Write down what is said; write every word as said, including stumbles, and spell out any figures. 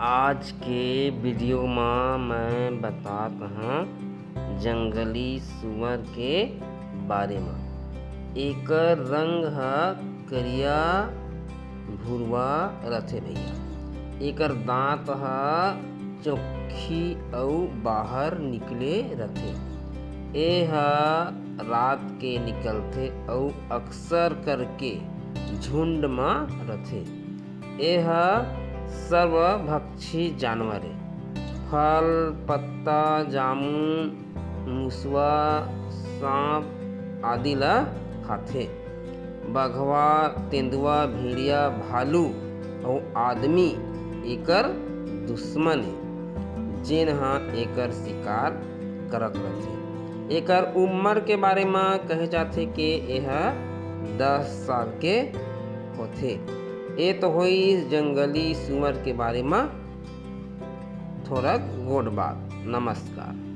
आज के वीडियो म मैं बतात हूँ जंगली सुअर के बारे म। एकर रंग ह करिया भुरवा रथे भैया। एकर दांत ह चोखी अउ बाहर निकले रथे। ए ह रात के निकलथे अउ अक्सर करके झुंड म रथे। ए ह सर्वभक्षी जानवर ए। फल, पत्ता, जामुन, मुसवा, सांप आदि ल खाथे। बघवा, तेंदुआ, भेड़िया, भालू अउ आदमी एकर दुश्मन ए, जेन ह एकर शिकार करत रथे। एकर उम्र के बारे म कहे जाथे के एह दस साल के होथे। ए तो होइस जंगली सुअर के बारे म थोरक गोठ बात। नमस्कार।